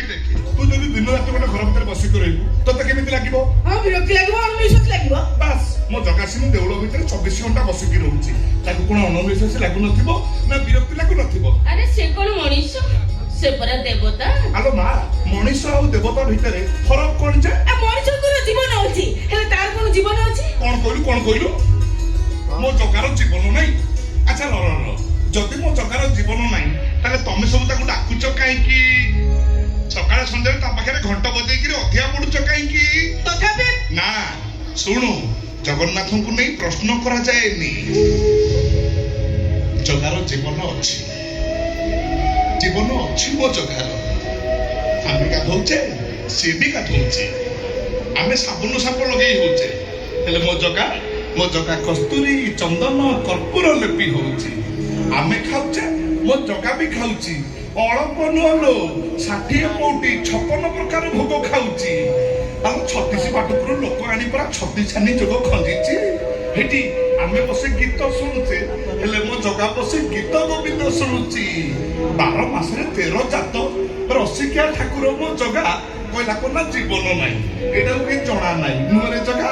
ଦେଖେ, ତୁ ଯଦି ଦିନ ରାତି ଗୋଟେ ଘର ଭିତରେ ବସିକି ରହିବୁ, ତତେ କେମିତି ଲାଗିବ? ହଁ, ବିରକ୍ତି ଲାଗିବ, ଅଣନିଶ୍ୱାସୀ ଲାଗିବ। ବାସ୍, ମୋ ଜଗା ସିଂହ ଦେଉଳ ଭିତରେ 24 ଘଣ୍ଟା ବସିକି ରହୁଛି। ତାକୁ କଣ ଅଣନିଶ୍ୱାସୀ ଲାଗୁନଥିବ ନା ବିରକ୍ତି ଲାଗୁନଥିବ? ଆରେ, ସେ କଣ ମଣିଷ? ସେ ପରା ଦେବତା। ଆଲୋ ମା, ମଣିଷ ଆଉ ଦେବତା ଭିତରେ ଫରକ କଣ ଯେ? ଆ, ମଣିଷଙ୍କର ଜୀବନ ଅଛି, ହେଲେ ତାର କଣ ଜୀବନ ଅଛି? କଣ କହିଲୁ? କଣ କହିଲୁ? ମୋ ଜଗାର ଜୀବନ ନାହିଁ? ଆଚ୍ଛା, ର ର ର, ଯଦି ମୋ ଜଗାର ଜୀବନ ନାହିଁ, ତାହେଲେ ତମେ ସବୁ ତାକୁ ଡାକୁଛ କାହିଁକି? ସକାଳେ ସନ୍ଧ୍ୟାରେ ତା ପାଖରେ ଘଣ୍ଟ ବଜେଇକିରି ଅଧିଆ ପଡୁଛ କାହିଁକି? ତଥାପି ନା, ଶୁଣୁ, ଜଗନ୍ନାଥଙ୍କୁ ନେଇ ପ୍ରଶ୍ନ କରାଯାଏନି। ଜଗାର ଜୀବନ ଅଛି, ଜୀବନ ଅଛି ମୋ ଜଗାର। ଆମେ ଗାଧଉଛେ, ସିଏ ବି ଗାଧଉଛି। ଆମେ ସାବୁନ ସାମ୍ପୋ ଲଗେଇ ହଉଛେ, ହେଲେ ମୋ ଜଗା କସ୍ତୁରୀ, ଚନ୍ଦନ, କର୍ପୂର ଲେପି ହଉଛି। ଆମେ ଖାଉଛେ, ମୋ ଜଗା ବି ଖାଉଛି। ଅଳପ ନୁହଁ ଲୋ, 60 ପଉଟି 56 ପ୍ରକାର ଭୋଗ ଖାଉଛି। ଆଉ 36 ପାଟପୁର ଲୋକ ଆଣି ପୁରା 36 ଛାନି ଯୋଗ ଖଞ୍ଜିଛି। ହେଠି ଆମେ ବସି ଗୀତ ଶୁଣୁଛେ, ହେଲେ ମୋ ଜଗା ବସି ଗୀତ ଗୋବିନ୍ଦ ଶୁଣୁଛି। 12 ମାସରେ 13 ଜାତ ରସିକିଆ ଠାକୁର ମୋ ଜଗା। କହିଲା କଣ ନା ଜୀବନ ନାହିଁ। ଏଇଟାକୁ କେହି ଜଣା ନାହିଁ, ନୁହଁରେ ଜଗା?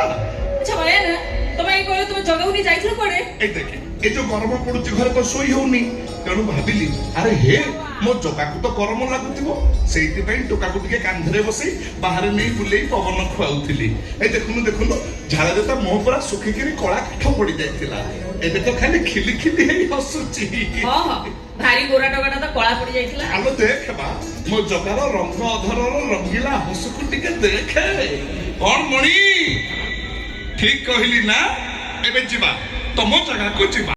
ଆଚ୍ଛା ବୟା ନା, ତମେ ଏଇ କହିଲ, ତୁମେ ଜଗାକୁ ନେଇ ଯାଇଥିଲ କୁଆଡେ? ଏଇ ଦେଖେ, ଏ ଯୋଉ ଗରମ ପଡୁଛି, ଘରେ ତ ଶୋଇ ହଉନି। ତେଣୁ ଭାବିଲି, ଆରେ ହେ, ମୋ ଜଗାକୁ ତ ଗରମ ଲାଗୁଥିବ। ସେଇଥିପାଇଁ ଟୋକାକୁ ଟିକେ କାନ୍ଧରେ ବସେଇ ବାହାରେ ନେଇ ବୁଲେଇ ପବନ ଖୁଆଉଥିଲି। ଏଇ ଦେଖୁନୁ ଦେଖୁନୁ, ଝାଳରେ ତା ମୁହଁ ପୁରା ଶୁଖିକିରି କଳା କାଠ ପଡି ଯାଇଥିଲା। ଏବେ ତ ଖାଲି ଖିଲି ଖିଲି ହେଇ ହସୁଛି। ହଁ ହଁ, ଭାରି ଗୋରା ଟୋକାଟା ତ କଳା ପଡି ଯାଇଥିଲା। ଆଲୋ ଦେଖ ବା, ମୋ ଜଗାର ରଙ୍ଗ ଅଧରର ରଙ୍ଗିଲା ହସକୁ ଟିକେ ଦେଖେ। କଣ ମଣି, ଠିକ କହିଲି ନା? ଏବେ ଯିବା, ତମ ଜାଗାକୁ ଯିବା।